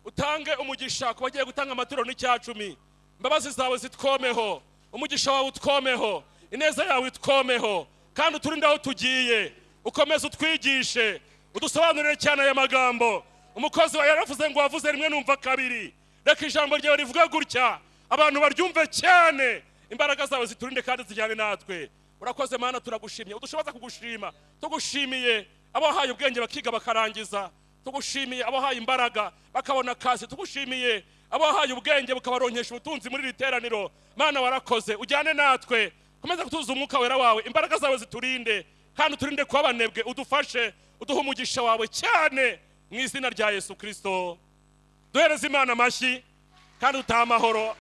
B: utange umugisha ku bagiye gutanga amaturo n'icyacumi. Imbabazi zawe zitwomeho, umugisha wawe utwomeho, ineza yawe itwomeho. Kandi uturinde aho tugiye, ukomeze utwigishe, udusobanurire cyane aya magambo. Umukozi wawe yaravuze ngo wavuze rimwe numva kabiri. Reka ijambo ryawe rivuga gutya, abantu baryumve cyane. Imbaraga zawe ziturinde kandi zijyane natwe. Urakoze Mana, turagushimye, udushoboza kugushima. Tugushimiye abo wahaye ubwenge bakiga bakarangiza, tugushimiye abo wahaye imbaraga bakabona akazi, tugushimiye abo wahaye ubwenge bukabaronkesha ubutunzi muri iri teraniro. Mana, warakoze, ujyane natwe, komeza kutuzuza Umwuka Wera wawe. Imbaraga zawe ziturinde kandi uturinde kuba abanebwe. Udufashe, uduhe umugisha wawe cyane, mu izina rya Yesu Kirisito. Duhereze Imana amashyi kandi dutahe amahoro.